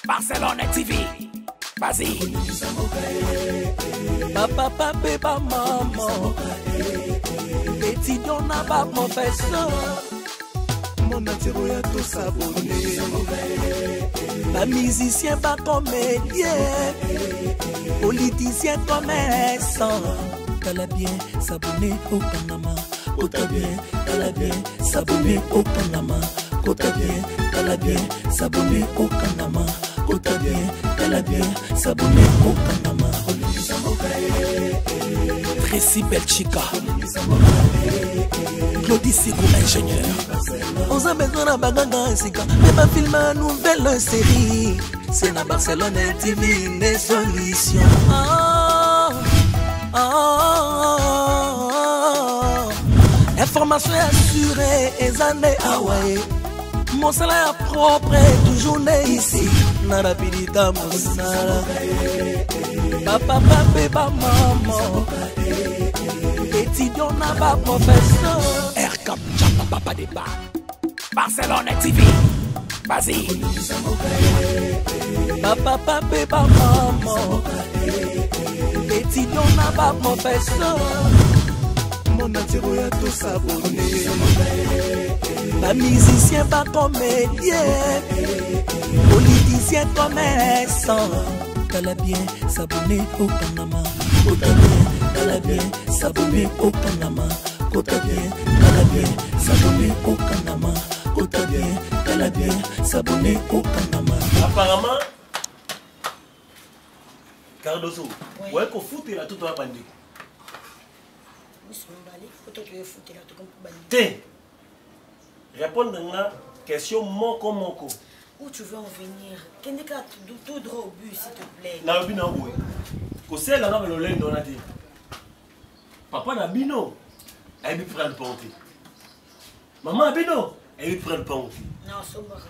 Barcelone TV. Vas-y. Bapapa mpe bamama, étudiant na baprofesseur, monde entier oya tosabone. Bamusicien, bacomédien, politicien, commerçant. Tala bien, s'abonner, okangama. Kota bien, tala bien, s'abonner, okangama. Kota bien, tala bien, s'abonner, okangama. Kota bien, tala bien, s'abonner, okangama. Tracy Belchika, Claudie Sikou, ingénieur. Oza besoin na baganga sika mpe bafilme ya nouvelle série, c'est na Barcelone TV nde solution. Ah, ah, ah. Information assurée eza nde awa ye, mosala ya propre toujours nde ici na rapidita mosala. Bapapa mpe bamama, étudiant na baprofesseur, Rcap Chapa Papa Deba, Barcelone TV. Vas-y. Bapapa mpe bamama, étudiant na baprofesseur, monde entier oya tosabone. Bamusicien, bacomédien, politicien, commerçant. Tala bien, s'abonner, okangama. Kota bien, tala bien, s'abonner, okangama. Kota bien, tala bien, s'abonner, okangama. Kota bien, tala bien, s'abonner, okangama. Apparemment, Cardoso, ouais, kofutela to toya bandeko. Biso mibale po toyefutela tokomi. Te, répondre nga question moko moko. Où tu veux en venir? Kende kaka tout droit au but, s'il te plaît. Nalobi na boye, koselanga balolendo wana te. Papa na bino ayebi prix ya lupango te, mama na bino ayebi prix ya lupango te. Na osombaka.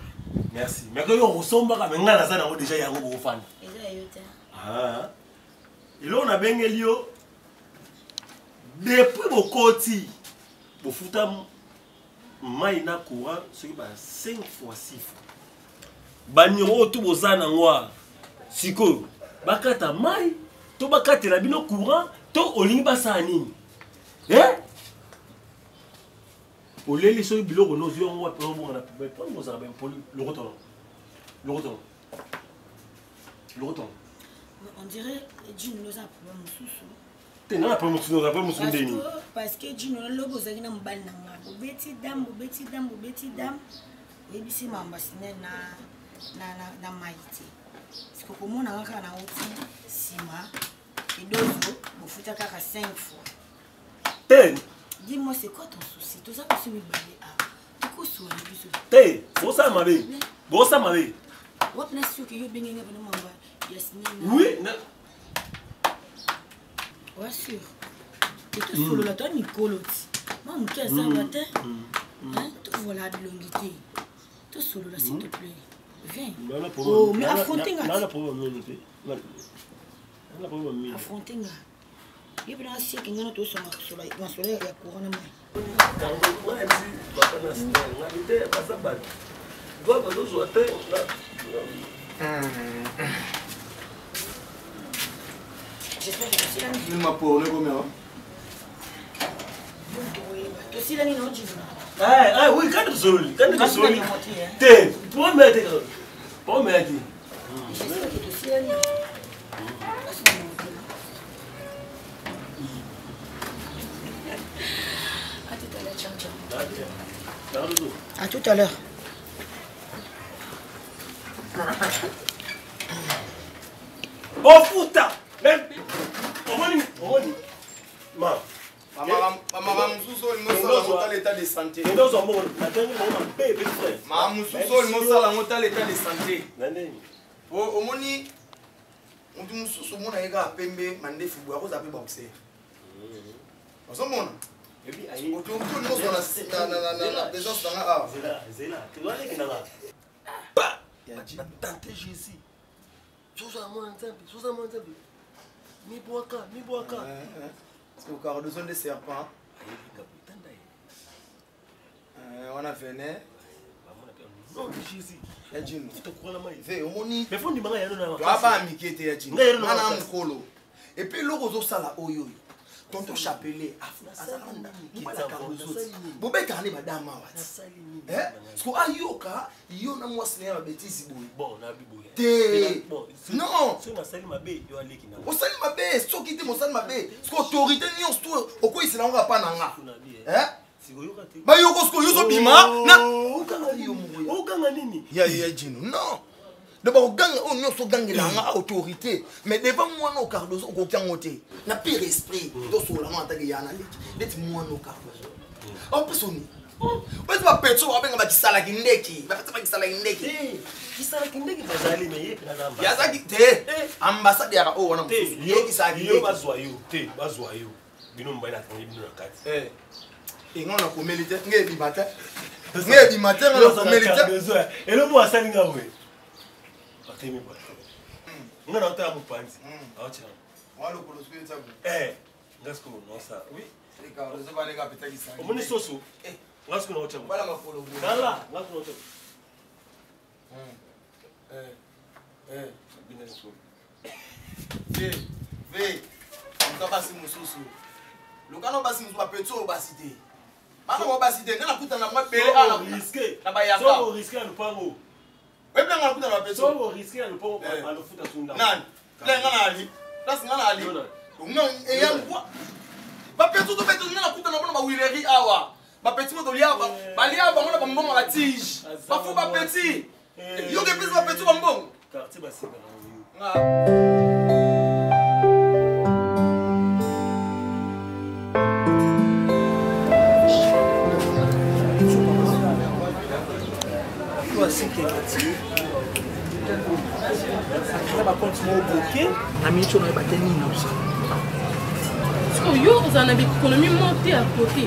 Merci, mais koyo okosombaka, mais ngai naza nango déjà, yango bokofanda. Eza ya yo te. Ah. Eloko nabengeli yo, depuis bokoti, bofuta mai na courant soki ba 5 fois, 6 fois. Baniongo oyo tu boza nango awa sikoyo, bakata mai to bakatela bino courant to olingi basala nini? Eh? Oleli soki biloko nozwi yango wapi, obonga na poubelle mpo bozala baimpoli. Lokotono, lokotono, lokotono. On dirait Jino oza na problème mosusu. Te, nga na problème mosusu, oza problème mosusu ndeni? Parce que Jino, lobi ozalaki na mobali na nga, bobeti dame, bobeti dame, bobeti dame, oyebisi mambo SNEL na mai te. Siko komona nga kaka nauti nsima edozo, bofuta kaka 5 fois. Te. Dis-moi, c'est quoi ton souci? Toza biso mibale awa, tokosuana biso. Te, bosala mabe, bosala mabe. Wapi na soki yo obenge nga pena mambo ya SNEL? Oui. Oya sûr etosolola, toya mikolo ti mwa moke azawa te, tovola bilongi te, tosolola, s'il te plaît, viens. Oh, mais affronte nga, affronte nga. Yo mpena asieke nga na tosonga masolo ya courant na mai. Baza bato bazozwa te. J'espère que tosilani. Film porno ekomi awa. Tosilani na ojivuna. Oui, kandi tosololi, kandi tosololi te, pomea te, pomea te. J'espère que tosilani. À tout à l'heure, ciao ciao. À tout à l'heure. Bofuta omoni, omoni ma. Bamaka mosusu oyo olingi osala yango, tala état de santé. Ozwa mbongo natangi bango mabe, petit frère. Makambo mosusu oyo olingi osala yango, tala état de santé. Na ndeni? Po omoni motu mosusu, omona ye kaka pembe, mandefu boye, akozala mpe boxer. Ozomona motu olingi ozwa na présence nanga awa. Zela, zela, walekendanga tante Jésus, sozala mwana Nzambe, sozala mwana Nzambe, mibwaka, mibwaka. Cardozo nde serpent. Ayelinga boye, tanda ye. Wana venin. Bamona mpe nom de Jésus. Ya Jino. Futa courant na mai. Ve omoni. Mais faut ndimanga ya no na. Aba mike te ya Jino. Ngai na mukolo. Et puis eloko ozosala oyo oyo. Tonton Chapelet bobetaka nde badama awa siko ayoka yo na mwasi na ye babetisi boye te non osali mabe soki te mosali mabe siko autorité nyonso to okweyisela yango apa na nga bayoko sikoyo yo ozobima na okanga nini ya jino non donc bakoganga oyo nyonso ogangela yanga autorité mais devant mwana o cardozo okoki yango te na pire esprit tosolola ngo atake yana leki neti mwana o cardozo opesa oni oyo bapetso babenga bakisalaki ndeki bapetso bakisalaki ndeki kisalaki ndeki bazali me ye yazaki te ambassade yaka oyo wana mosusu ye kisalaki ndeki bazwa yo te bazwa yo bino mobali akangi bino na kati enga nakomeli te nge ebima te nge ebima te nga nakomeli te eloko asali nga boye batemi boye nga na otala mopanzi aotina nga sikoyo nosa oui omoni soso nga sikoyo naotya tala nga sikoyo naotya luka basi mosusu luka no basi mosusu bapeti oyo basi te bana bango basi te nga nakutana na mwa ebele na bayaka oriske ya lopango oyebi nanga nakutana na bapeti oriske ya lopango balofuta sunda nani place nga na ali place nga na ali eyangwa bapeti oyo beti nga nakutana bona bawileri awa bapeti mo tolia balia bango na bambongo batige bafu bapeti yoka epesi bapeti bambongo quartier basekaka yo. Akrea bacompte moko bloqué na miniti oyo nayeba te nini naosala. Sikoyo yo ozala na baekonomi moko te ya kote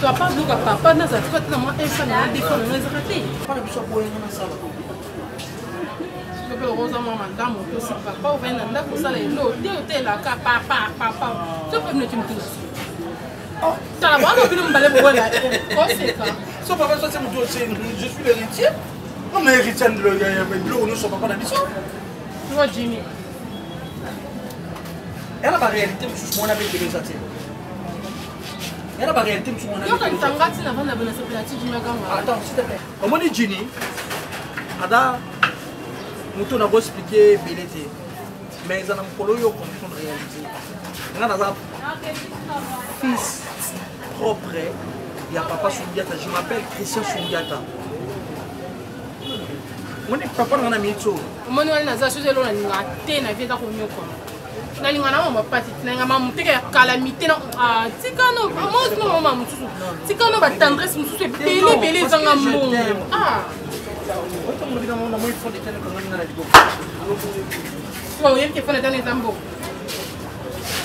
to apart biloko ya papa nazala tika te na mwa infa na nga defo na nga ezaka te. Mpana biso aboyenga nasala. Soki okoza mwa malamu otosi papa ovandi na ndako osala elo te otelaka papa papa so mpe bino ti motu tala bwana bino mibale bokola koseka. So papa so se motu je suis l'héritier. Non mais héritier biloko nyonso papa na biso. Yo Jimmy. Yana ba réalité mosusu mwana abetelo eza te. Yana ba réalité mosusu mwana. Yoka ntanga ti na vanda bona sepela ti Jimmy aganga. Attends, s'il te plaît. Omoni Jimmy ada moto na ko expliquer ebele te. Mais eza na mokolo oyo comprendre réalité. Nga naza fils propre ya papa Sundiata. Je m'appelle Christian Sundiata. Moni papa na nga na miniti oyo. Omoni wana naza soki eloko nalingaka te na vie eza konyokwama. Nalinga na mama pati nalinga mamuteke ya calamité na tika no mosi no mama mosusu tika no ba tendresse mosusu ebele ebele ezanga mbongo. Ah. Oyebi ke fond de teint eza mbongo.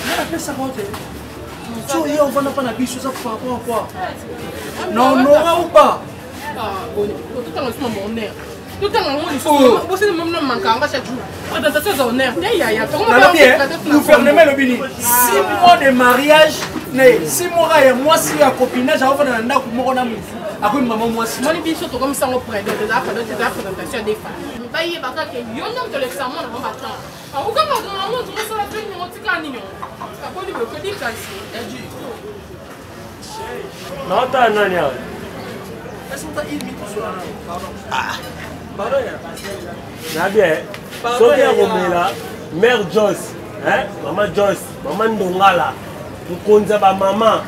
Nga napesaka yo te. So ye ovanda mpa na biso eza par rapport à quoi? Na honora ou pas? Totanga lisusu mama honneur. Totanga yango lisusu. Bosini mama na manka yango chaque jour. Présentation eza honneur te yaya. Nalobi gouvernement elobi nini? 6 mois de mariage na ye 6 mois ya mwasi ya copinage aofanda na ndako moko na motu akomi mama mwasi. Moni biso tokomisa yango prédot eza prédot eza présentation ya defa. Bayeba kaka yo nde moto olekisa mwana bango batemps. Okanga yango ozosala mpe nini otika nini akoli boye kodi kasi. Naotala nani awa? Na bien soki ya komela mère Joyce, hein? Mama Joyce, mama Ndongala, mokonzi ya bamama.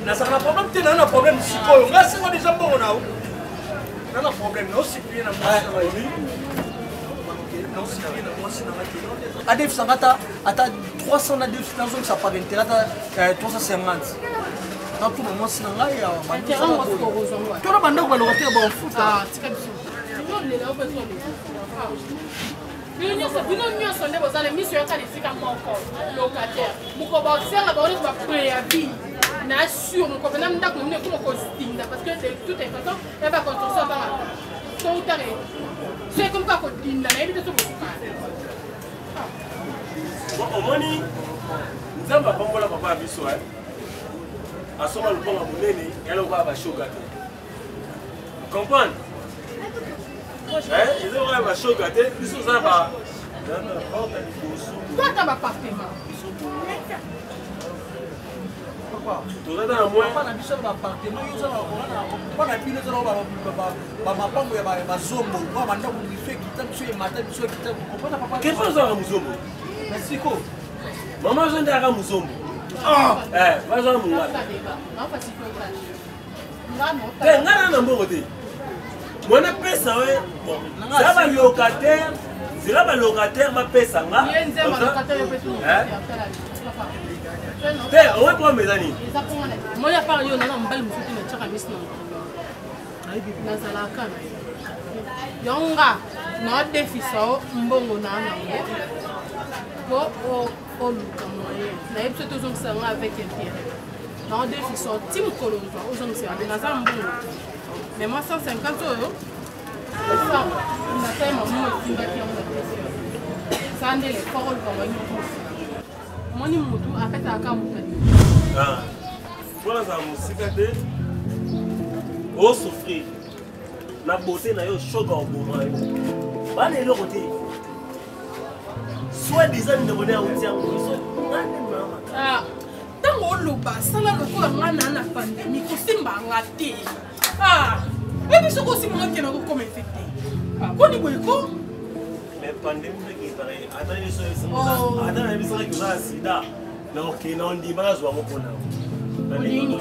Nazala na problème te, naa na problème sikoyo nga sengo deja mbongo na na na problème naosiplie na mwasi na nga te adefisanga ata ata 300 nadefisi nazongisa par intérêt ata 350 natuna mwasi na ngai tona bandako balocataire baofuta. Bino nyonso nde bozala miso yoka na esika moko locataire moko basenga bango nyonso bapréavis na sur moko mpena ndako na bino ekoma kosinda parce que de toute façon ya baconstruction abangaka. Tôt ou tard, soki ekomi kaka kodinda, nayebi te soki bokoka. Omoni, Nzambe apambola papa ya biso, asomba lopango ya monene, ya lokola bashoga te. Comprendre? Eza lokola bashoga te, biso oza ba to ata bapartement. Toza na moyen. Papa na biso na bapartement, yo oza na bino, oza na bamapango ya bazombo, mwa bandako biso ekita, biso emata, biso ekita, comprendre papa? Kefa ozalaka mozombo? Na siko. Mama ozo nde aka mozombo. Baza mongala. Te, ngai na na mbongo te. Mwana pesa we, bon. Za ba locataire, zela ba locataire bapesa nga. Te, owe problème eza nini? Moi ya part yo nana mobali mosusu te natiaka misi na mokolo. Nazalaka na yo. Yango nga naodefisa o mbongo na nango po oluka moyen. Nayebi so tozongisa nga avec intérêt. Naodefisa o ti mokolo ozwa ozongisa yango, naza mbongo te. Mais moi 150 oyo nasali mamu etindaki yango na pesi. Sa nde l'effort oluka moyen mosusu. Omoni motu akataka motu alingi. Mpo nazala mosika te, osouffrir na beauté na yo, shoka oboma yo bana eloko te, soit disant ndeko ne auti yango biso ngane mama. Ntango oloba sala lokola nga na na pandémie, kosimba nga te. Oyebi soki osimba nga kena kokoma infecté koni boye ko. Mais pandémie mpe pareil, ata biso ata na biso kaki oza na sida na okende ondima nazwa yango mpona Olingi.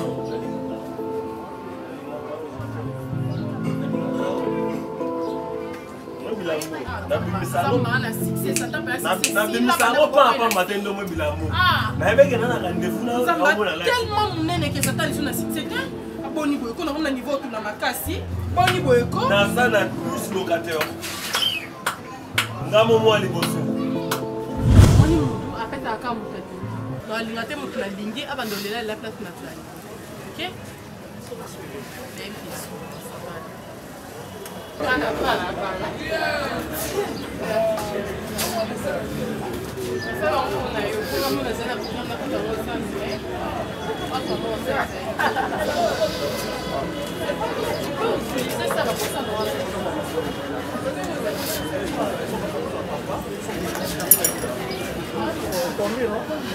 Nabimisa yango pa pamba te, ndomo bilambo nayebeke na na rendez-vous na tellement monene ke satan liso na succès te. Aboni boye ko nakomi na niveau otuna makasi, boni boye ko. Naza na 12 locataire, nga momo ya liboso. Moni motu apesaka moto alingi, donc alinga te motu nalingi abanda olela lela place nazali. Ok, bana bana bana nasala yango na yo mpona mona azali na programme na kuta yango sanse. Tu peux utiliser ça bakosa na wana.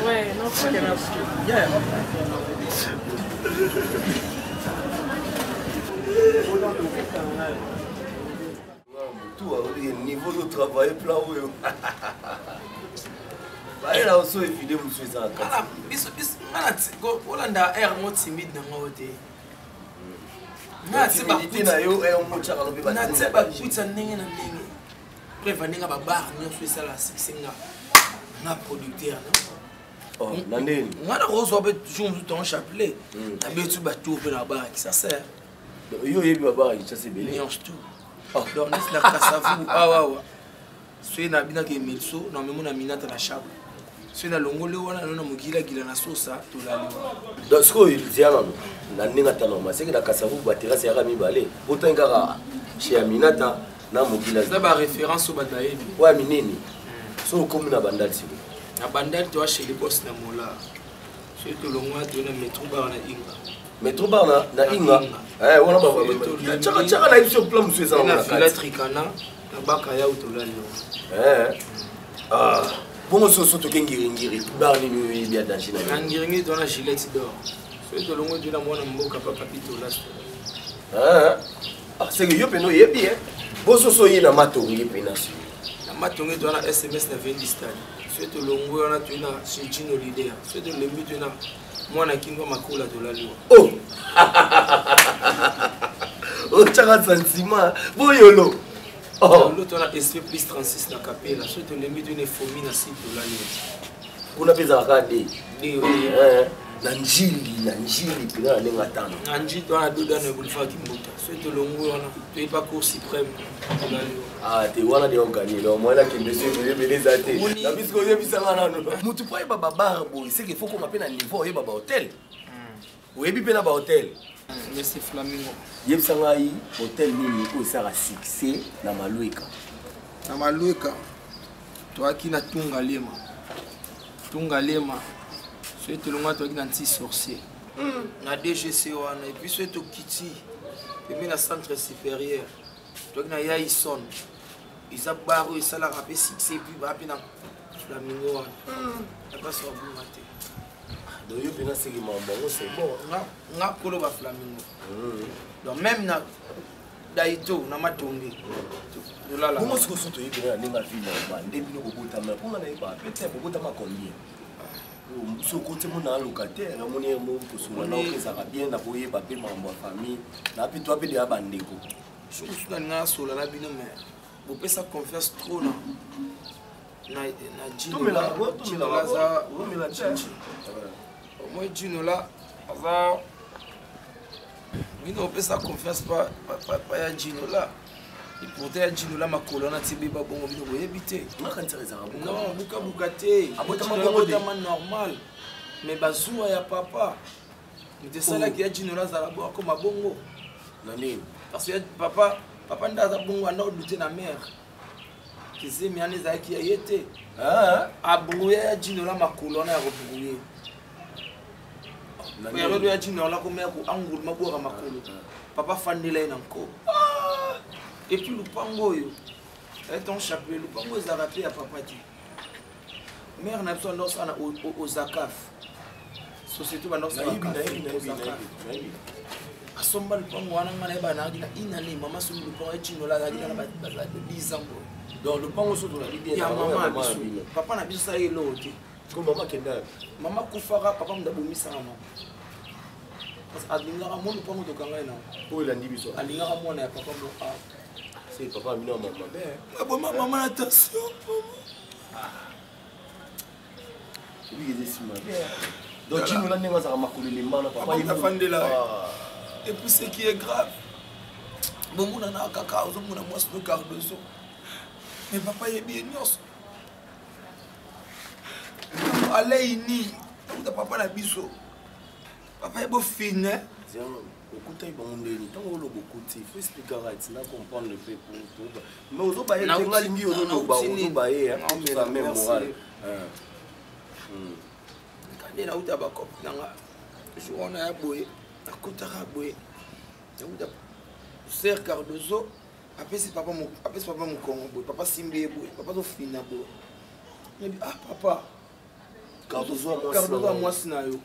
Ouais, non, ok, merci. Yeah. Mutu niveau de travailler plan oyo bayela oso evide mosu eza na kati. Biso biso nga na olanda aire ngo timide na ngo te. Nga timidité na yo motyaka no mpe. Natie bakuta ndenge na ndenge, preuve ndenge babar nyonso esala succès, nga nga producteur no. Na ndeni? Nga na kozwa mpe jour mosusu tongo chapelet, nabeti batour mpe na babar ya Kisasa. Yo oyebi babar ya Kinshasa ebele? Nyonso tu. Donc neti na Kasavu awawa, soki nabinaki emilso na memo na Minata na Chable, soki nalongoli wana no na Mogilagila na Sosa, tolali wana. Donc sikoyo zia nano na ndenge ata normal seke na Kasavu baterrasse yaka mibale, otangi kaka chez ya Minata na Mogila. Eza baréférence oyo bato bayebi. Oyo ya minene. So okomi na Bandali sikoyo? Na Bandali toa chez le boss na Mola. Soki tolongwa, toye na Metro Bar na Inga. Metro Bar na Inga wana, tiaka na yebi so plan mosusu eza nango na Villa Tricana na Baka ya tolali. Bongo soso toke Ngiringiri, bar nini oyo oyebi ya danger? Na Ngiringiri toa na Gilette d'Or. Soki tolongwe, toye na mwana mboka Papa Pitola. Seke yo mpena oyebi bososo oye na Matonge mpena? Na Matonge toa na SMS na vendi stade. Soki tolongwe wana, toye na chez Gino Leader. Soki tolembi, toye na mwana Kingwa Makola, tolali wa. Oh, otyaka sentiment boyolo. Lolo toa na SP plus 36 na Kapela. Soki tolembi, toye na Efomi na site, tolali wa. Kuna mpe ezalaka de na Njili, na Njili mpena na ndenge atano. Na Njili toa na Dodano ya boulevard Kimbuta. Soki tolongwe wana, toye pa Cour suprême, tolali wa. Te, wana de oganye no mwana kende so ebele ebele eza te na biso oyebisanga nano motu mpo oyeba babar boye, seke fo koma mpe na niveau oyeba bahotel, oyebi mpe na bahotel. Monsieur Flamingo. Yebisa ngai hotel nini oyo esalaka succès na Malueka. Na Malueka toyaki na Tungalema. Tungalema soki tolongwa toyaki na Nti Sorcier. Na DGC wana et puis soki tokiti pembeni na centre supérieur toyaki na Yaison. Eza bar oyo esalaka mpe succès et puis baa mpe na Flamingo wana. Na place babunga te. Donc yo mpena seki mambo yango c'est bon. Nga nga kolo ba Flamingo. Donc même na Daito na Matonge. Tolala. Bongo sikoyo so toyebi na ndenge vie normal nde bino bobotama mpo nga nayeba peut-être bobotama combien soki okoti mona locataire namoni ye mo kosunga na opesaka bien na koyeba mpe makambo ya famille na mpe toa mpe deya bandeko. Soki mosusu nalinga nasola na bino mais bopesa confiance trop na na na Gino la Gino la aza au moins Gino la aza bino opesa confiance pa pa pa ya Gino la et pourtant ya Gino la makolo wana ti beba bongo bino boyebi te. Non buka buka te. Abotama normal mais bazuwa ya papa moto esalaki ya Gino la azala bo akoma bongo. Na nini? Parce que papa papa nde aza bongo anda odute na mère. Kizemi wana ezalaki ya ye te. Abrouye ya Gino la makolo wana ya kobrouye. Periode ya Gino la komea ko angulu mabwaka makolo. Papa fandela ye na nko. Et puis lupango oyo ton chapelet lupango ezalaka te ya papa te. Mère na biso anda osala na Ozakaf. Société banda osala Ozakaf. Asomba lupango wana nga nayeba nayaki na une année mama asombi lupango ya Gino la azalaki na ba 10 ans boye. Donc lupango soki tolandi bien ya mama na biso papa na biso asalaki eloko te. Ko mama kenda. Mama kufaka papa mutu abomisaka mama. Parce que alingaka mwa lupango tokanga ye nango. Oyo elandi biso. Alingaka mwana ya papa mo a. C'est papa amina mama mabe. Aboma mama na tension. Ebiki eza esima. Donc Gino la ndenge azalaka makolo elemba na papa ye. Afandela. Et puis ce qui est grave, bomona na kaka ozomona mwasi no Cardozo. Mais papa yebi ye nyonso. Alaini, takuta papa na biso. Papa ye bofine. Okutaki bango ndeni ntango oloba okuti faut expliquer ti na comprendre mpe po mais ozoba ye te nga lingi ozoloba ozoba ye sa même morale. Kande nauta bakope nanga jour wana ya boye nakutaka boye nakuta ser Cardozo apesi papa apesi papa mokongo boye papa simbi ye boye papa azofina boye nabi ah papa Cardozo ya mwasi na yo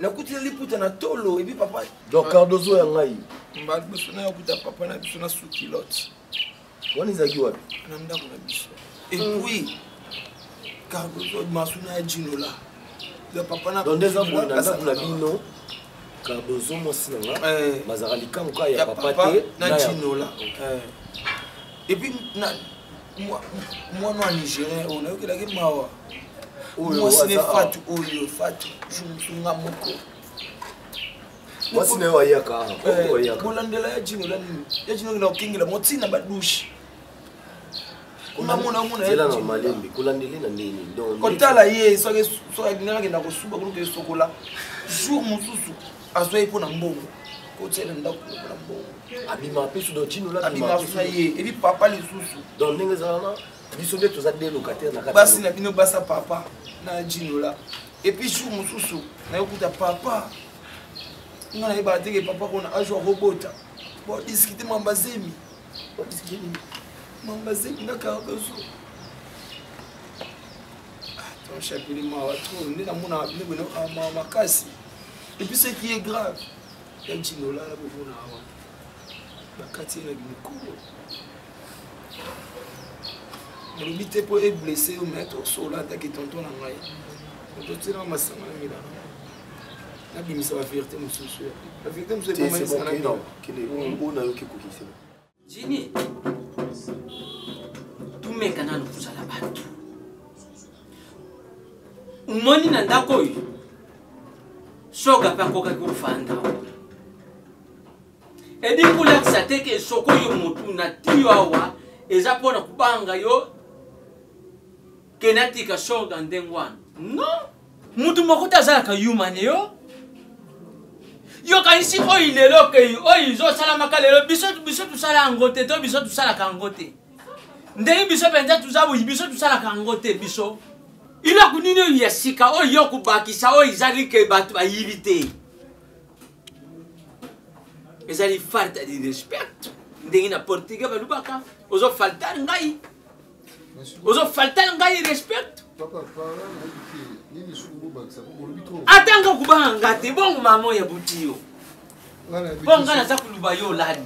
nakuti na liputa na tolo ebi papa. Donc Cardozo ya ngai mbala biso na yakuta papa na biso na sous culotte wana ezalaki wapi? Na ndako na biso. Et puis Cardozo masuna ya Gino la ya papa na donc nde eza boye na ndako na bino Cardozo mwasi na nga bazalaka likambo kaka ya papa te na Gino la. Et puis na mwana wa Nigérien oyo nayokelaki mawa mwasi ne Fatu oyo Fatu jour moko mwasi na yo ayaka kolandela ya Gino la nini ya Gino okenda kokengela bango ntina badushe nzela na malembe kolandele na ndeni kotala ye soki alingaka akenda kosuba kuna toesokola jour mosusu azwa ye mpo na mbongo kotiela ndako mpo na mbongo abima mpe so donc Gino la abima na ye ebi papa lisusu donc ndenge ezala na biso nde toza de locataire na kati basi na bino basa papa na Gino la et puis jour mosusu nayokuta papa nga nayebaka teke papa kona age akobota bodiskite mamba zemi bodiskite nini mamba zemi na Cardozo ton chapelet mawa trop nde namonaka bino bino mawa makasi. Et puis ce qui est grave ya Gino la bomona awa bakati ye na mikolo nalobi te mpo eblesse yo mais tosola ataki tonton na ngai totielanga masanga na milana nabimisa baverité mosusu baverité mosusu nayoki kokisi. Jini, tumeka nanu kozala bato. Omoni na ndako oyo soga mpe akokaki kofanda edi kolakisa te ke soko yo motu na tiyo awa eza mpo na kobanga yo ke natika soga ndenge wana. Non, motu moko te azalaka yuma ne yo. Yokanisi oyo lelo okei oyo ezosalamaka lelo, biso biso tosala yango te, to biso tosalaka yango te. Ndenge biso mpenza toza boye, biso tosalaka yango te. Biso eloko nini oyo ya sika oyo yo kobakisa oyo ezali ke bato bayibi te? Ezali falta de respect. Ndenge na portugais balubaka, ozofaltar ngai, ozofaltar ngai respect. Ata nga okobanga nga te, bongo mama ya buti yo, mpo nga naza koloba yo olali,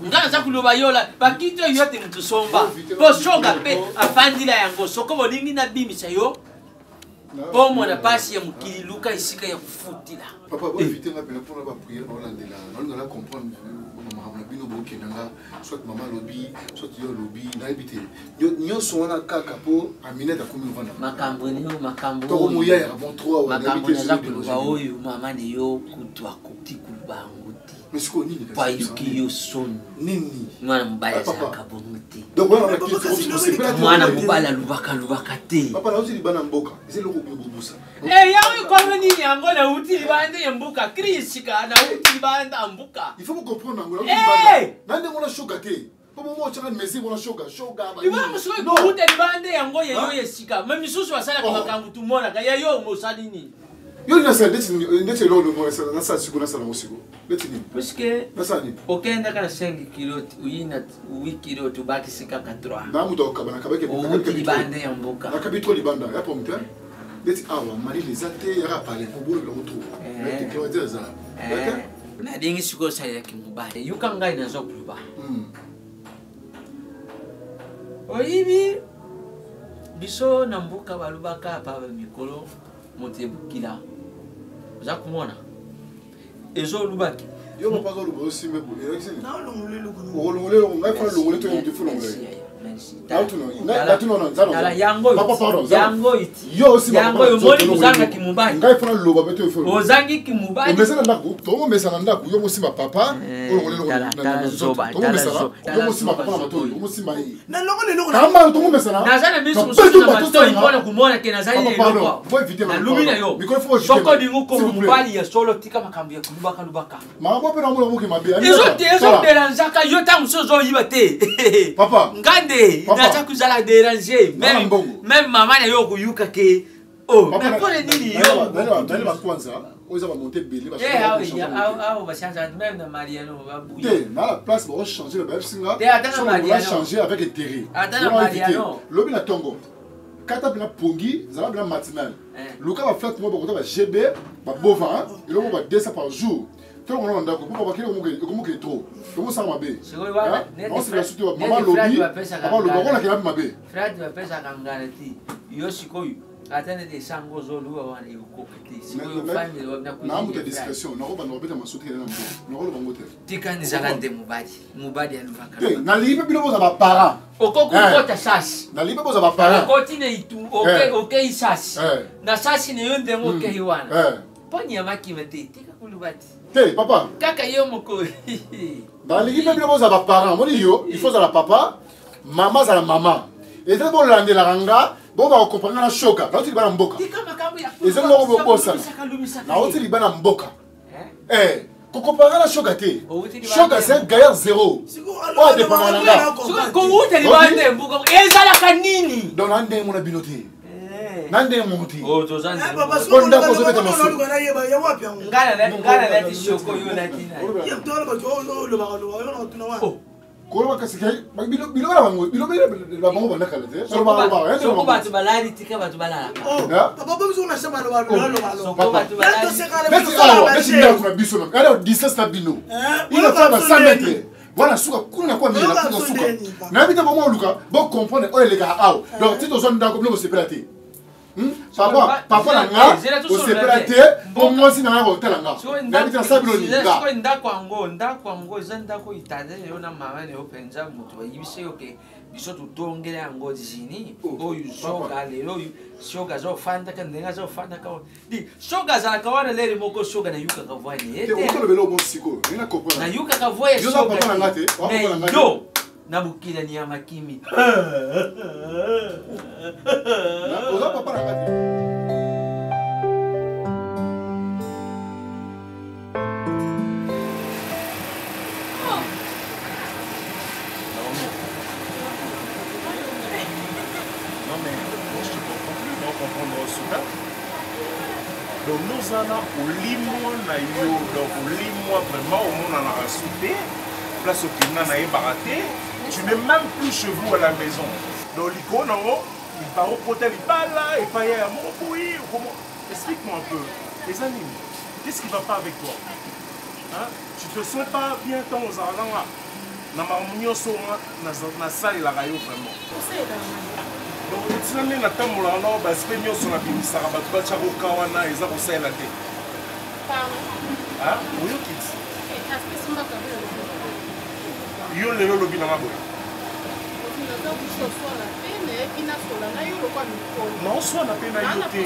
nga naza koloba yo olali. Bakiti oyo yo te moto somba, mpo soka mpe afandila yango. Soko bolingi nabimisa yo mpo mona pasi ya mokili, luka esika ya kofutila. Papa, boinvite nga mpena mpona bapriere, baolandela nalinga na comprendre makambo na bino. Bokenda nga soit mama alobi, soit yo alobi, nayebi te. Nyonso wana kaka mpo Aminete akomi ovanda. Makambo nio, makambo toko moyaya bon trois. Makambo naza koloba oyo, mama ne yo kutu akoki koloba yango te. Mais sikoyo nini? Po ayoki yo soni. Nini? Mwana mobali azalaka bongo te. Donc wana na mwana mobali alubaka alubaka te. Papa, nauti libanda mboka, eza eloko bobusa. Yango ekomi nini yango? Nauti libanda ya mboka krisika, nauti libanda ya mboka. Il faut comprendre yango na ndenge wana, shoka te, mpo momo otyaka mesure wana, shoka shoka. Libanda mosusu ekouta libanda yango ya yo ya sika, me misusu basalaka makambo tumonaka ya yo mosali nini? Yo nasala ndeti eloko nasala siko, nasala yango siko ndeti nini? Puisque nasala nini? Okendaka na 5 kilo, oyi na 8 kilo, tobakisi kaka 3. Na moto akokaba nakabaki. Outi libanda ya mboka. Nakabi trop libanda ya pomme te. Ndeti awa malili eza te, yaka pale kobolo biloko trop climatiseur ezala. Nalingi sikoyo osalelaki mobali. Yoka ngai naza koloba, oyibi biso na mboka balobaka pa bamikolo moto ebukila oza komona ezolubaki. Yo papa azoloba osimbe boye, elakisi nini? Okolongola eloko ngai fana longole to yo fo longola ye. Yango omoni kozangaki mobali. Ngai fana loba pe to fo. Ozangiki mobali. Omesana ndako, tongomesana ndako, yo mosimba papa olongola eloko, tongomesana, yo mosimba papa na matoi, omosimba ye. Kamba tongomesana. Naza na miso mosusu na matoi mpona komona ke nazali na eloko. Nalobi na yo, soko olingi okoma mobali ya solo, tika makambo ya kolubaka lubaka. Makambo mpe namona moki mabe. Ezoderangeaka yo ntango mosusu ozoyiba te. Papa. Nga nde naza kozala dérange, même mama na yo okoyuka ke mais mpona nini yo? Nani bakwanza oyo eza bamonte ebele. Awa bachange même na Mariano. Te, na la place baochange, bayebisi nga change avec intérêt. Ata na Mariano. Lobi na ntongo kata mpena pongi, zala mpena matinal, luka baflate moko bakota ba gb babova eloko ba 200 par jour. Ntango na ndako po bakeli ekomoke trop, ekosala mabe. Osepela sutu mama lobi, papa lobi akolakela mpe mabe. Frate bapesaka ngala te. Yo sikoyo ata neti esango ozoluwa wana ekokoka te. Sikoyo ofandela moto ya discrétion, nakobanda kobeta maso te na mbo, nakoloba ngo te. Tikani, ezala nde mobali, mobali alobaka. Te, nalingi mpe bino boza baparent. Okoki kokota sasi. Nalingi mpe boza baparent. Okoti na itu, okei sasi na sasi na yo ndenge okei wana mpo nyama kima te. Tika koloba te. Te papa. Kaka yo moko. Nalingi mpe bino boza baparent. Moni yo, il faut ozala papa, mama azala mama. Eza bolandelaka nga bo bakokomprendre nga na shoka. Nauti libana mboka, eza moko bobosana. Nauti libana mboka, kokomparaka na shoka te. Shoka c'est un gaillard zéro oyo adépendaka na nga. Kowuta libanda ya mboka ezalaka nini? Donc na ndenge mona bino te, na ndenge moko te, po ndako ozobeta masolo. Nga nalati shoko, yo nalati. Koloba kasi biloko na bango, biloko na bango banda kala te. Soko bato balali, tika bato balalaka. Neti ndako na biso na distance na bino ina fa ba 100 mètre wana suka kuna na kwa mila kuna suka nayebi te. Bango oluka bocomprendre oyo elekaka awa. Donc ti tozwa ndako, bino bosepela te. Papa, papa na nga osepela te mpo mwasi na nga kotala nga, nayebi te nasala bino ninga. Ndako yango, ndako yango eza ndako itade yo na mama na yo mpenza. Moto bayebisi yo ke biso totongela yango zini oyo soka lelo oyo soka azofandaka ndenge azofandaka di soka azalaka wana lere moko soka nayukaka voix na ye te. Nayukaka voix ya soka mais yo na bokilani ya makimi. Oza papa na nga te. comprendre suka donc nozana olimwa na yo donc olimwa vraiment omonanaka su te place okenda nayebaka te tu n'es même plus chez vous à la maison donc likolo nango libaro kota libala epai ya moko boye explique moi un peu eza nini qu'est ce qui va pas avec toi hein? tu te sens pas bien ntango ozala nanga na makambo nyonso nasalelaka yo vraiment donc ntina nde natambolaka nao baspe nyonso nabimisaka bato batya koka wana eza kosalela te oyoki ti yo lelo olobi nanga boye naoswana mpe na yo te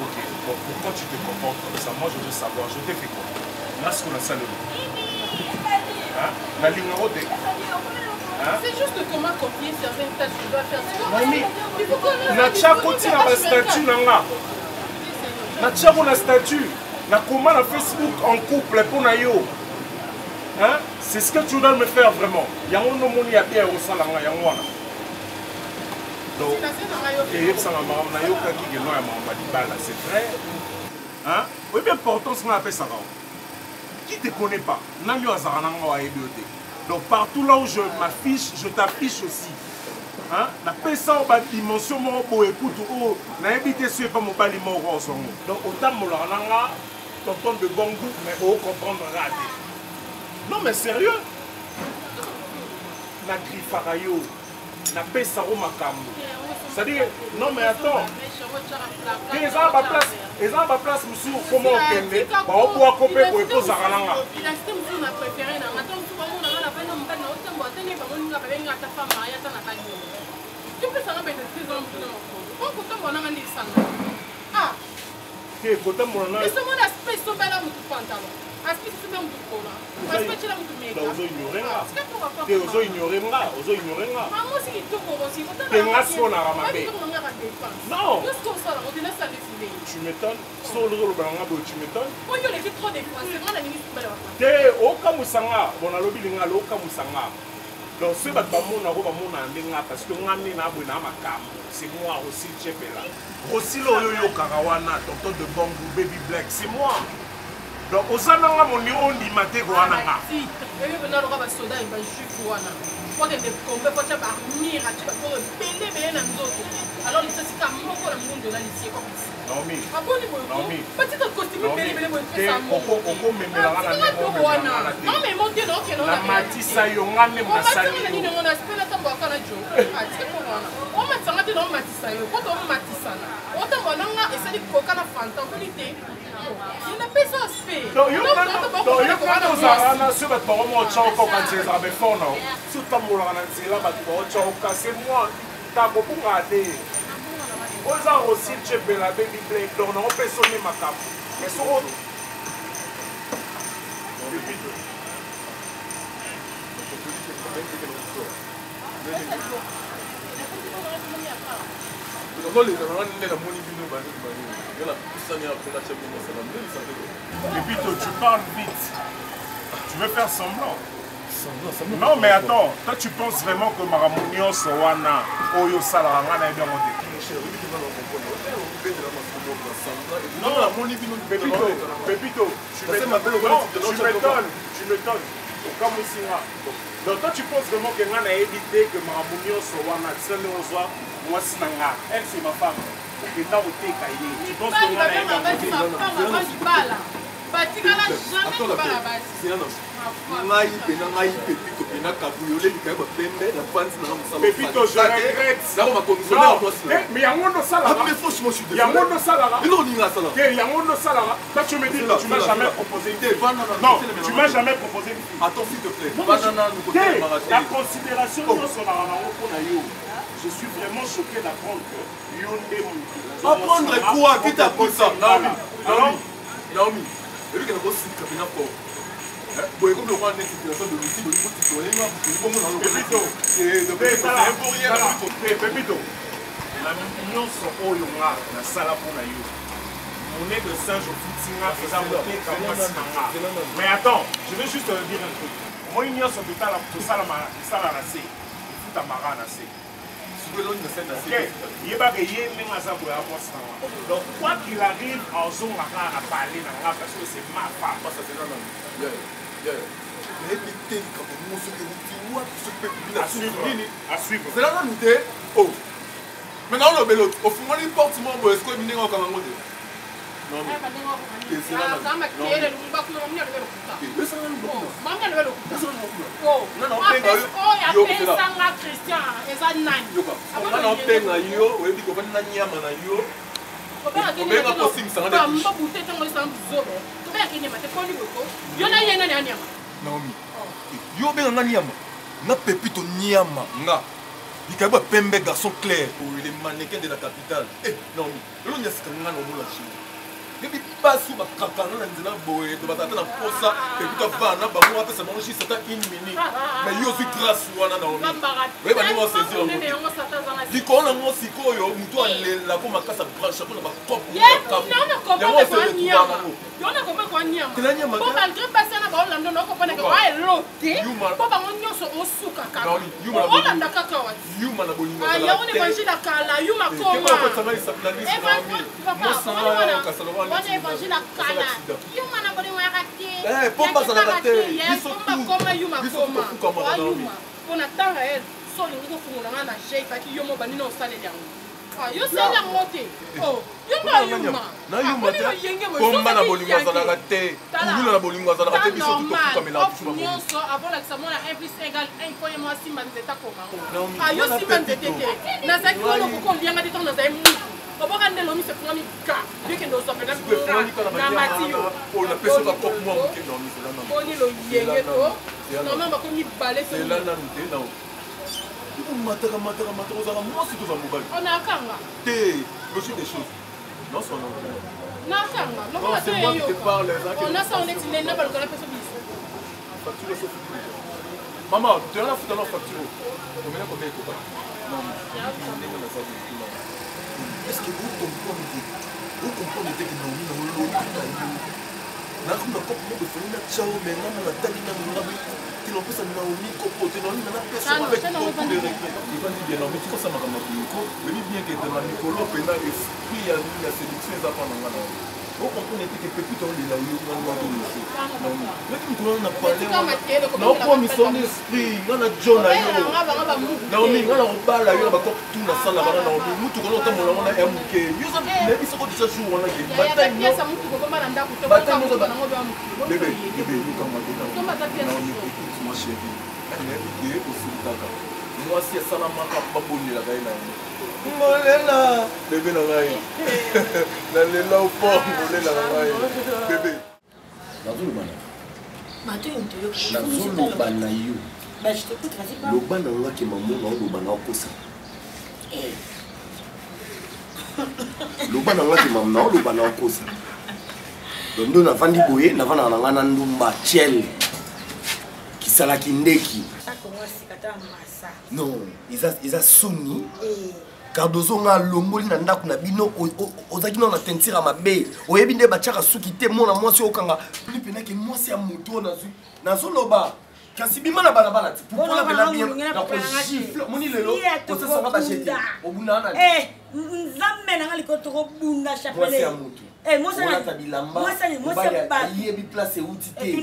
Ok, bon, pourquoi tu te comportes comme ça Moi, je veux savoir, je t'ai fait quoi Là, ce qu'on a ça, le Hein Nalinga te. Hein? C'est juste comment copier certaines tâches que tu dois faire. Mami, natya koti na bastatut na nga natya ko na statut nakoma na facebook en couple mpo na yo hein? c'est ce que tu dois me faire vraiment yango nomoni ya bien osala nga yango wana donc eyebisanga makambo nayokaki ke no ya makambo ya libala c'est vrai hein? Oyebi importance nga napesaka yo qui te connaît pas nani oyo azalaka na nga ayebi yo te donc partout là où je m'affiche je t'affiche aussi hein? napesa yo badimension moko boye kutu oyo nayebi te soki epa mobali moko osongo donc otambolaka na nga tonton de bon goût mais ocomprendre nga te non mais sérieux na griffaka yo napesa yo makambo c'est-à-dire non mais attends te eza na baplace eza na baplace mosusu okoma okende baobwako mpe boye mpo ozalaka na nga te kotambola na ozo ignore nga te ozo ignore nga ozo ignore nga te nga sonaka mabe non tu m'étonnes so ozoloba na nga boye tu m'étonnes te okamwisa nga bon nalobi lingala okamwisa nga donc soki bato bamonako bamonaka nde nga parce que nga nde na boye na makambo c'est moi aussi chepela rosila oyo oyokaka wana tonton de bon goût baby black c'est moi donc oza nanga mondi ondima te koya na nga ebi mpenza loka basoda ya bajuif wana okende kombe potya baarmire atye bakoro ebele ebele na nzoto alors lisasi ka moko na ngundu olalisie Naomi. Aboni boye ko. Batika costume ebele ebele boye pesa mongo. Okomemelanga na ndenge wana. Non mais monte na okende na matisa yo nga nde nasali yo. Nini ngo na spela tambo aka na jo. Atika ko wana. Omatisa nga te na omatisa yo. Ko to omatisana. Otambo na nga esali koka na fanta okoli te. Yo kuna ozalaka na soki bato bango moko tya oka okanisa ezalaka befort na yo soki otambolaka na nzela bato baotya oka se moi ta kobungaka te oyo eza rosil chepela baby black donc nango mpe soni makambo mais soko Et puis toi, tu parles vite. Tu veux faire semblant. Non mais attends, toi tu penses vraiment que makambo nyonso wana oyo osalaka ngai nayebi yango te Non, Pepito, Pepito, tu m'étonnes, tu m'étonnes. Okamwisi nga. Donc toi tu penses vraiment que ngai nayebi te que makambo nyonso wana tina ndenge ozwa mwasi na nga, elle c'est ma femme. Okenda koteka ye. Tu penses que ngai nayebi yango te? Batikala jamais kobala basi. Ngai pena ngai pepito pena kabuyo olelika yo bapembe na panzi nanga mosala pepito je regrette nako makomissionnaire mwasi na mais yango ndo salaka ah, mais franchement je suis désolé yango ndo salaka eloko nini nga sala te yango ndo salaka toi tu me dis tu m'as jamais proposé une fille non tu m'as jamais proposé une fille attends s'il te plaît banana nous te la considération nyonso naka nango mpo na yo je suis vraiment choqué d'apprendre que yo nde motu apprendre quoi qui t'a appris ça Naomi Naomi Naomi ebi kena kosilika mpena fort boye komi lokola nde situation de lusi bolingo titoyenga bongo na pepito na nyonso oyo nga nasala mpo na yo monnaie de singe ofuti nga eza moteka mwasi na nga mais attends je vais juste te dire un truc. Omoni nyonso tosala na se, efutamaka na se. Yebaka ye ndenge aza boya mwasi na nga. Donc quoi qu'il arrive, azonga kaka na palais na nga parce que c'est ma femme. Nayebi te likambo moko soki euti wapi, soki mpe bimi na suki nini. À suivre. Zela nanu te. O me naolobela, ofungoli porte moko boye, sikoyo ndenge okanga ngo te. Apesanga Christian eza nani? Nga naobenga yo, oyebi kovandi na nyama na yo, obenga kosimisanga. Mbobute ntango esanga buzobo, tobengaki nyama te. Poni boko yo na ye nani anyama? Naomi, yo obenga nga nyama na Pepito nyama? Nga likabi ya pembe, garçon clair, le mannequin de la capitale. Eh, Naomi, lelo nyasika nga na omona chine yebi basi oyo bakakanga na nzela boye to bazala ata na posa Pepito avana na bango, apesa bango juste ata une minute. Mais yo ozwi grâce wana, Naomi, oyeba ndenge osaisir yango likolo nango. Sikoyo motu alela ko makasi abranche mpo na bakope. Yo na komba kwa nyama po malgré basi wana baolanda na okopanaka waelo te, po bango nyonso osuka kaka olanda kaka wati. Yuma na bolingo. Yango na évangile ya kala, yuma koma wana, évangile ya kala, yuma na bolingo yaka te. Pomba azalaka te. Pomba koma, yuma koma, wayuma mpo na temps réel. So olingi kofungola nga na jei faki yo mo bandi na osaleli yango, yo sali yango te, yo nde oyuma. Nayuma te. Komba na bolingo azalaka te, kulula na bolingo azalaka te. Biso tutofukamela. Nyonso avolakisa mwana 1 plus 1 égale 1, po ye mwa simba nzete akoma. Yo simba nzete te, nazalaki wana okoki olianga te. Ntango nazali mutu oboka nde lomiso efungami ka yokende ozwa mpena na mati yo. Boni loyenge to normal bakomi mibale. Zela nanu te, nao mataka mataka mataka. Ozalaka mwasi, toza mobali. Onakanga. Te, logique des choses. Non, son nom. Nakanga lokola c'est moi qui te parle. Onasa neti nde na baluka na peso biso. Facture so futi. Mama, toyana futa na facture. Omena combien ekoka? Non, ndenge nazali kuna. Est ce que vous comprenez? Vous comprenez te que Naomi na olobika yo nakomi na kope moko efali na tiao, mais nga na natali nano nga te, napesa Naomi kopo te. Naomi nana pesa avec beaucoup de regret. Evandi bien, Naomi, tikosala makambo ya boye ko. Oyebi bien ke na mikolo mpena esprit ya ya séduction eza mpa na nga. Naomi, ocomprendre te ke Pepito olela yo nga nga toloso. Naomi, yoki mikolo wana na pale naokomisa on esprit nga na jo na yo. Naomi, nga na kobala yo na bakope tu nasalaka na Naomi. Mutuka na otambola wana ya moke, yo oza nayebi soko déjà jour wana ke bataille nyonso. Bébé, bébé, yokanga te. Naomi, écoute moi, chérie, nayebi ke osilitaka. Mwasi asalamaka babondelaka ye. Naomi, ngolela bébé na ngai, nalela fort, ngolela na ngai bébé. Nazoloba na nazoloba na yo, loba na nga ke mamo na oloba na okosa. Loba na nga ke mamo na oloba na okosa. Donc ndo navandi boye, navandaka na nga na ndumba tiel kisalaki ndeki. Non, eza soni. Cardozo, nga alongoli na ndako na bino, ozalaki nano na teinture ya mabe, oyebi nde batiaka suki te. Mona mwasi okanga mpenake mwasi ya moto oyo nazwi, nazoloba kasi bima na balabala ti pupola mpena bien nakogifle. Omoni lelo osesanga bajete obunda na Nzambe nanga likolo, tokobunda. Mwasi ya motu olata bilamba, ayebi place euti te, ayebi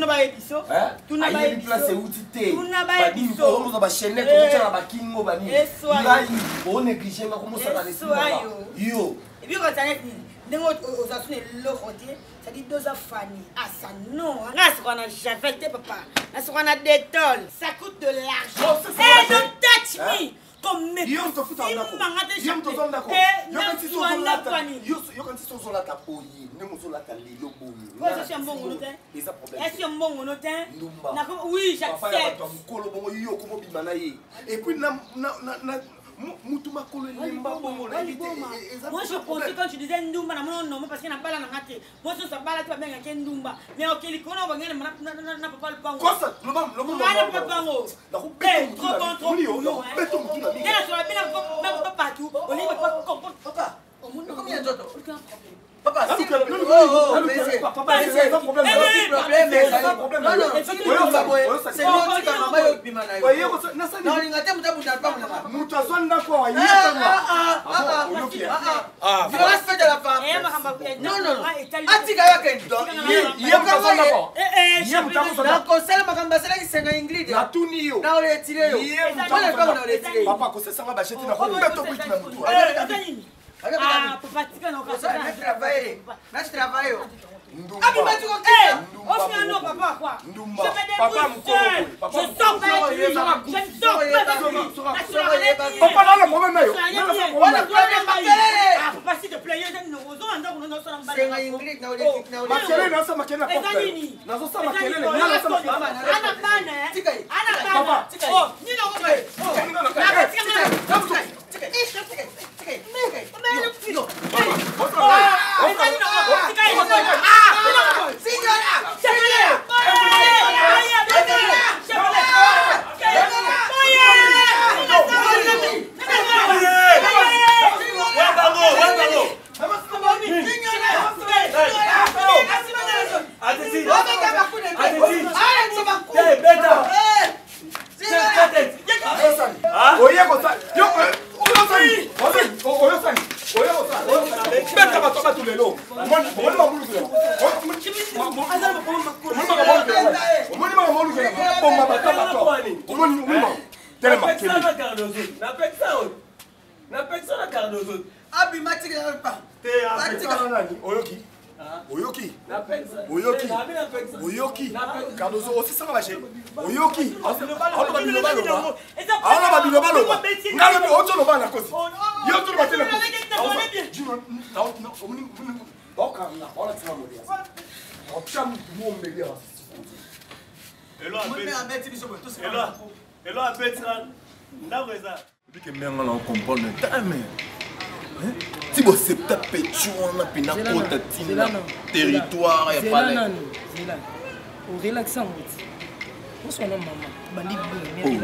place euti te. Banini oza bachaînette ootya na bakingo, banini ngai onéglige nga komosaka na esimaka yo. Ndenge oza suna eloko te, c'est-à-dire doza fani asa. Non, nga nasokola na javel te papa, nasokola na Dettol, ça coûte de l'argent. Hey, don't touch me. Komimanga te, yokanisi so ozolata boye ndenge ozolata lelo boye. Eza mbongo no te. Ndumba. Oui, j'accepte. Mokolo bongo yo komobima na ye et puis mutu makolo elemba bongo. Moi je pensais quand tu disais ndumba na mona nomo parce que na bala na nga te. Moi so bala te babengaki ndumba, mais okeli kona obangana na papa lupango. Nga na papa lupango trop bon, trop bouillon nde nasola bina na papa bato olingi bato bacomprendre papa. Okomi ya nzoto. Papa, oh, oh, papa, problème, ezali. Nalinga te moto abunda lupango na nga. Moto azwa ndako awa Violence faite à la femme. Non, non, non. Atika yo akende. Nakosala makambo asalaki senga Ingrid. Natuni yo. Na oletire yo. Wana lupango na oletire yo. Papa kosesanga basheti na kobeto bwiti na motu. Ah, papa tika na Na travaille. Papa nana problème na yo. Makelele nazo makelele na porte. Nazo sa makelele. Nazo sa makelele. Papa. Oye kosala yo oyosani oyosani beta bato bato lelo omoni mabulukela omoni makambo boma bato bato omoni omoni telema Napekisa na Cardozo. Abima tikela pa. Nani oyoki oyoki oyoki oyoki Cardozo osisanga bashe oyoki aoloba biloba loba aoloba biloba loba nga lobi otoloba na kosi yo otoloba te na kosi baokanga baolatisanga molia otya mutu mombeli awa Elo abetira ndako eza Bike menga na comprendre te mais ti bosepta petu wana mpena kota ntina territoire ya palais. Orelaxe yango ti oswana mama bandi bien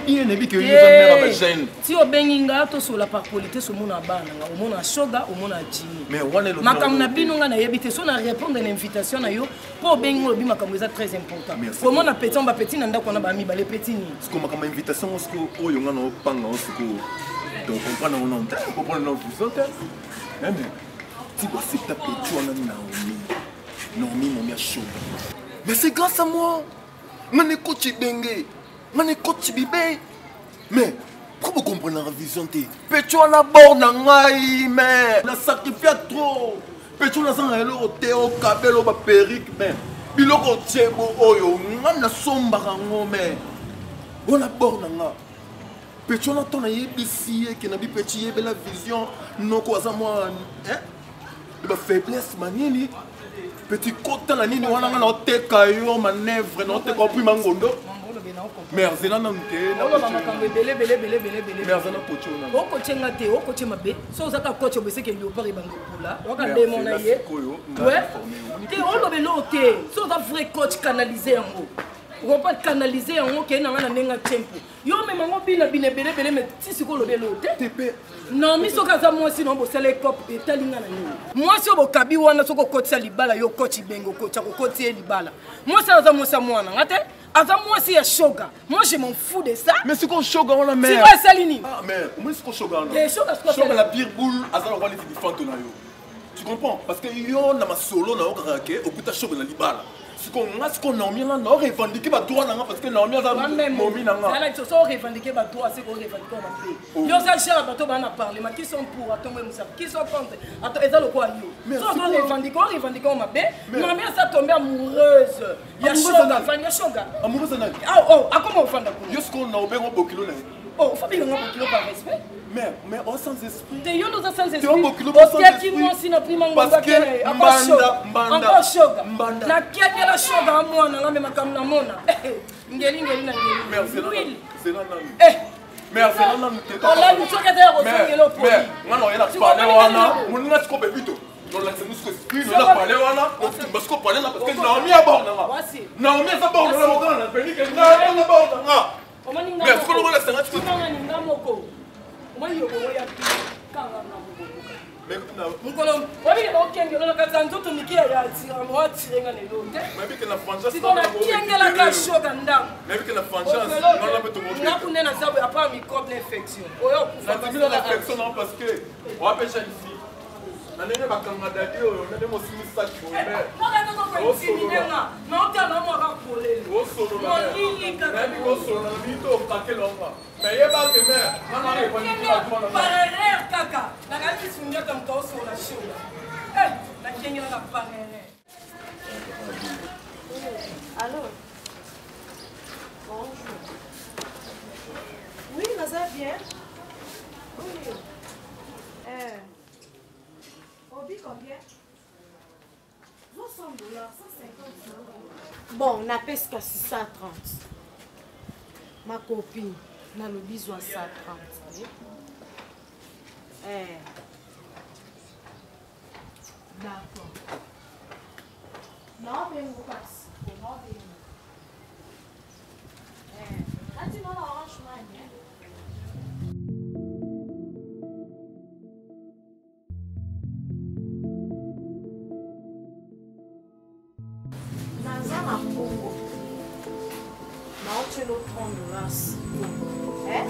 bien nayebi ke yo oza mère ya bajeune. Ti obengi nga tosola par politesse, omona bana nga, omona Shoga, omona Jimi, makambo na bino nga nayebi te. So na répondre na invitation na yo mpo obengi nga, olobi makambo eza très important. Omona petit, bapeti na ndako wana bamibale, petit nini? Siko makambo ya invitation ngo, siko oyo nga na opanga ngo siko, donc comprendre ngo nano te, comprendre nano vision te. Meme ti boaccepta petit wana Naomi, Naomi momi ya Shoga, mais c'est grâce à moi nga nekoti benge, nga nekoti bibe. Mais pourquoi bokomprenaka vision te? Petit wana bord na ngai, mais na sacrifia trop. Petit wana azanga eloko te, okabelo baperike, mais biloko tiebo oyo nga nasombaka yango, mais wana bord na nga. Petit wana to nayebisi ye ke na bi petit yebela vision noko aza mwa bafaiblesse manini. Petit kota na nini wana, nga naoteka yo manœuvre, naoteka oprima ngondo. Mais azela nanu te. Oloba makambo ebele ebele ebele ebele ebele. Mais aza na kotie wana. Okotie nga te, okotie mabe. So oza ka kotie obeseke léopard ebanda opola waka demo na ye te. Oloba eloko te. So oza vrai coach, canalise yango, okompa canalise yango, okei na nga na ndenge tempo yo omema ngo bina bina ebele ebele. Mais ti sikoyo olobi eloko te. Naomi soki aza mwasi na bosala ecope, etali nga na nini? Mwasi oyo bokabi wana, soki okotisa libala, yo koti bengo okotisa kokoti ye libala. Mwasi aza mwasi ya mwana nga te, aza mwasi ya Shoga. Moi je m'en fous de ça. Mais sikoyo Shoga wana, mère, sikoyo asali nini? Ah mais omoni sikoyo Shoga wana. Eh, Shoga sikoyo. Shoga la pire boule aza lokola neti bifanto na yo, tu comprends? Parce que yo na masolo na yo kaka ke okuta Shoga na libala. Sikoyo nga sikoyo Naomi nga na orevendique badroit na nga, parce que Naomi aza momi na nga. So orevendique badroit, seko orevendique mabe. Yo oza gere bato baa na parlement qui sont pour atongo emusaka, qui sont contre ato, eza lokola yo. So ozo revendique, orevendique mabe. Naomi aza tombe amoureuse ya Shoga, ya Shoga. Amoureuse nani? Oh, akoma ofanda kuna. Yo sikoyo na obengo bokilo na ye. Oh, Fabi nga bokilo par respect. Mais oh, sans esprit. Te, yo ndoza sans esprit. Otiaki mwasi na prima Parce que mbanda mbanda encore Shoga. Mbanda. Nakekela Shoga mwana nga, me makambo namona ngeli ngeli na ngeli. Zela nanu. Eh. Mais azela nanu te. Olali soki eza ya kozongela opoli. Nga na oyela pale wana moninga siko bebito nolakisa biso esprit nola pale wana otumba siko pale na, parce que Naomi abord na nga. Naomi aza bord na nga, okana na penike nga aza bord na nga. Mais siko lokola sanga siko nga moko omoni yoko ya kanga nga moko. Mokolo obike bakokengela na kati ya nzoto mike ya atiramo atire nga lelo te. Siko nakengelaka shoka ndambo. Nga kuna naza boye apart microbe na infection. Oyo okufa. Na ndenge bakanga dadi oyo na ndenge osimbi saki boyenayebi kosolola na bino to okakela nga mais yebake mare parerere kaka nakati sundiaka moto aosolola shola nakengelaka parerere. Allô? Bonjour. Oui, naza bien. Oui. Eh. Obi combien? 200 dollars, 150. Bon, napesi kasi 130. Ma copine, nalobi zwa 130. Eh. D'accord. Naobengo kasi. Naobengo. Eh. Nati nona orange money. Eh? Naza na mbongo naotyelo 30 dollars eh?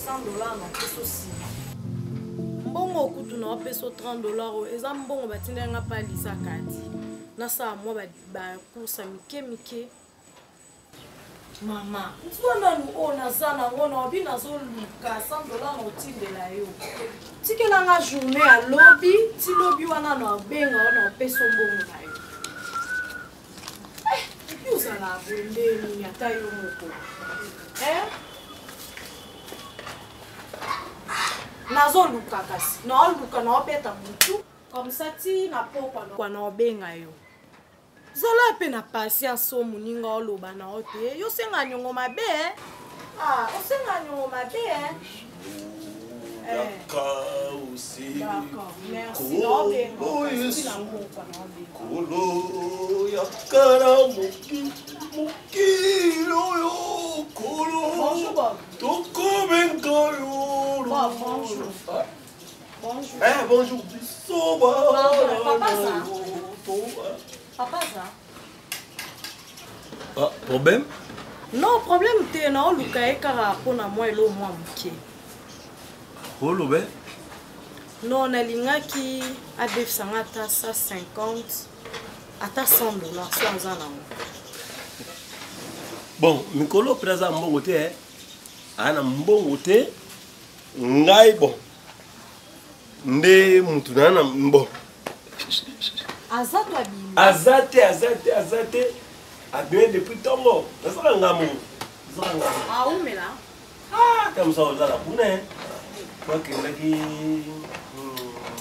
100 dollars napeso nsima mbongo okutu naopeso 30 dollars oyo eza mbongo batindaki nga mpa lisa kadi nasala mwa bacourse ya mike mike. Mama, nzwa nanu oyo naza nango na obi nazoluka 100 dollars na otindela yo. Tikela nga journée ya lobi, ti lobi wana na obenga yo na opesa mbongo na yo. Eh, epi ozala boye nde nini ata yo moko. Eh? Nazoluka kasi, naoluka naobeta butu comme ça ti na pokwa na obenga yo. Zala pe na patience o moninga oloba na yo te yo senga niongo mabe eh? Ah, osenga niongo mabe eh? Kolo ya kala mokili oyo kolo tokobenga yo. Bonjour. Eh, bonjour biso Papa za. Papa za. Ah, problème? Non, problème te, na oluka ye kaka mpo na mwa elo mwa moke. Olobe? Non, nalingaki adefisa nga ata 150 ata 100 dollars so aza nango. Bon, mikolo mpe aza mbongo te, eh. Aa na mbongo te. Ngai bon nde mutu na na bon aza to abimi aza te aza te aza te abimi depuis ntongo nazaka ngambo nazaka ngambo aumela ah ta mosa ozala kuna bakendaki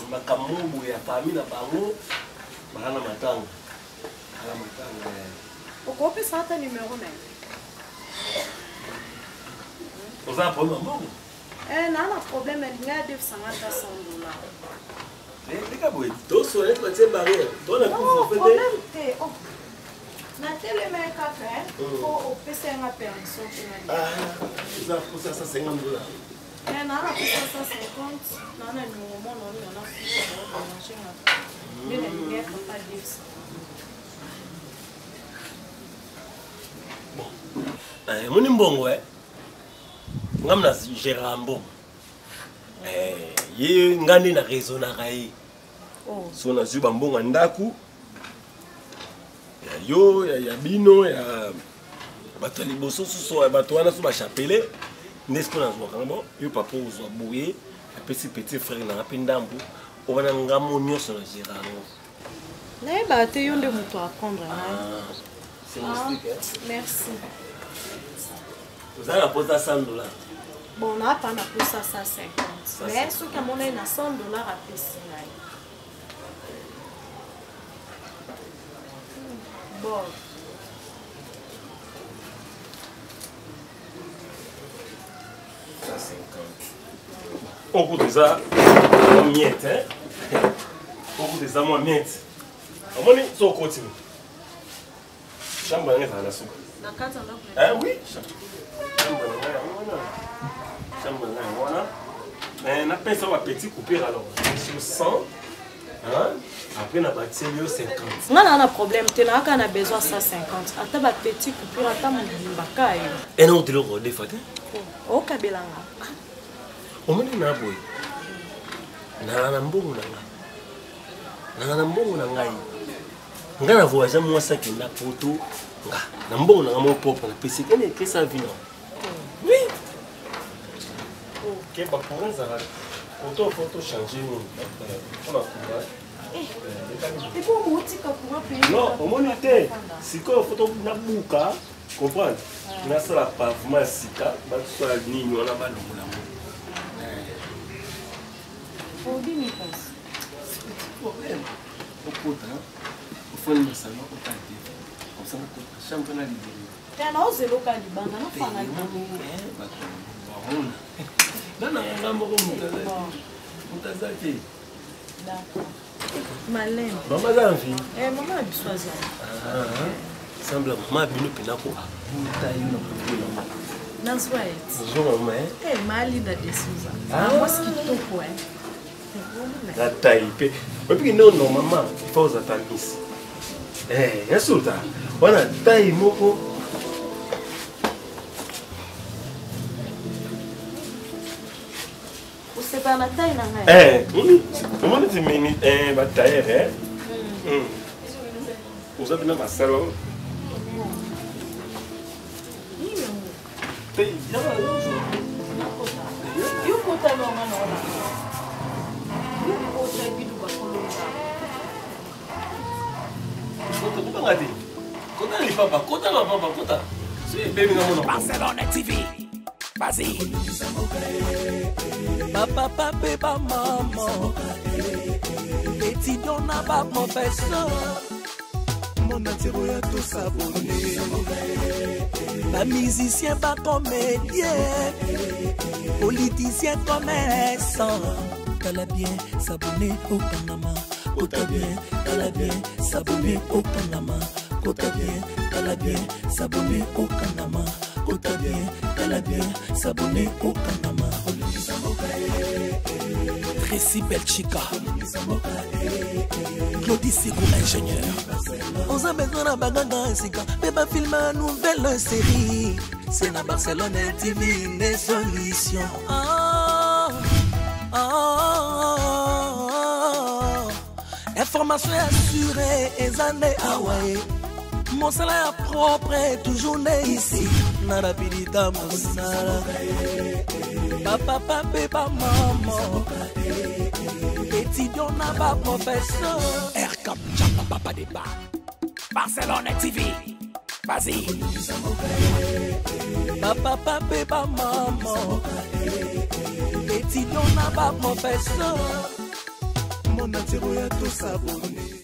makambo boye ya famille na bango baa na matanga na matanga. Okopesa ata numero na ye? Oza na problème ya mbongo? Eh, naa na problème, alingi adefisa nga ata 100 dollars. Leka boye tosola neti batie barrière to na problème te. Oh. Natelema ye kaka po opesa ye nga permission te. Eza posa 150 dollars? Naa na posa 150, naa na niongo mwana oyo na futa nga nde nalingi ye papa adefisa. Bon, emoni mbongo e ngam na gérard mbongo ye nga nde na raisonnaka ye so nazwi bambongo ya ndako ya yo ya bino ya bato ya liboso susu ya bato wana so bachapele nde sikoyo nazwaka ngo. Yo papa ozwa boye, apesi petit frère nanga mpe ndambo wana, ngamo nyonso na gérard yango. Nayebaka te, yo nde moto apprendre ngai. Merci. Oza na posa 100 dollars? Bon, naapa na posa 150, mais soki amonai na 100 dollars apesi ngai. Bon, okuta eza mwa miete, okuta eza mwa miete. Omoni so okoti chambre yango ezala na suka. Oui, chambre na ngai yango wana, chambre na ngai yango wana. Napesa ba petit coupure alors sur 100 hein? Après na batieli yo 50. Nga naa na problème te, naaka na besoin 150, ata ba petit coupure, ata mobimba ka yo. Ena oteloko odefa te. Okabelanga. Omoni na boye naa na mbongo na nga, naa na mbongo na ngai, nga na voyage, mwasi akenda poto, nga na mbongo na nga moko propre napesi kende epesa vi na. Oui, ke bacourant ezalaka koto, fo tochange nini mpona courant. Non, omoni te, sikoyo fo nabuka, comprendre, nasala pavement ya sika, basala nini wana, balongola ngo. Okota, ofandi na salon, otala te, comme ça nakota chambre na libere. Te, naozeloka libanda, nafana. Bamona nana nga moko, moto aza te. Maleme. Mama aza na vie? Mama na biso aza. Sembla mama bino mpena ko abuta yo na kokola. Nazwa ete. Ozwa mama? Malinda de Souza, mwasi kitoko. Na tai mpe oyebiki nde normalement il faut ozata misi ya sulta wana tai moko. Osepela na tai na ngai? Omoni ti mini batailleur oza mpena basala te. Yo kota longa na wana, yo kota bidu bakolonga. Kota, kobanga te, kota lipapa, kota mapapa, kota soki ebebi nga mona. Barcelone TV. Vas-y. Bapapa mpe bamama, étudiant na baprofesseur, monde entier oya tosabone. Bamusicien, bacomédien, politicien, commerçant, tala bien, s'abonner, okangama, kota bien, tala bien, s'abonner, okangama, kota bien, tala bien, s'abonner, okangama, kota bien, tala bien, s'abonner, okangama. Tracy Belchika, Claudie Sikou, ingénieur. Oza besoin na baganga ya sika mpe bafilme ya nouvelle série, c'est na Barcelone TV nde solution. Ah, ah, ah, information ya sure eza nde awa ye, mosala ya propre toujours nde ici na rapidita mosala. Bapapa mpe bamama, étudiant na baprofesseur, Rcap Chapa Papa Deba, Barcelone TV. Vas-y. Bapapa mpe bamama, étudiant na baprofesseur, monde entier oya tosabone.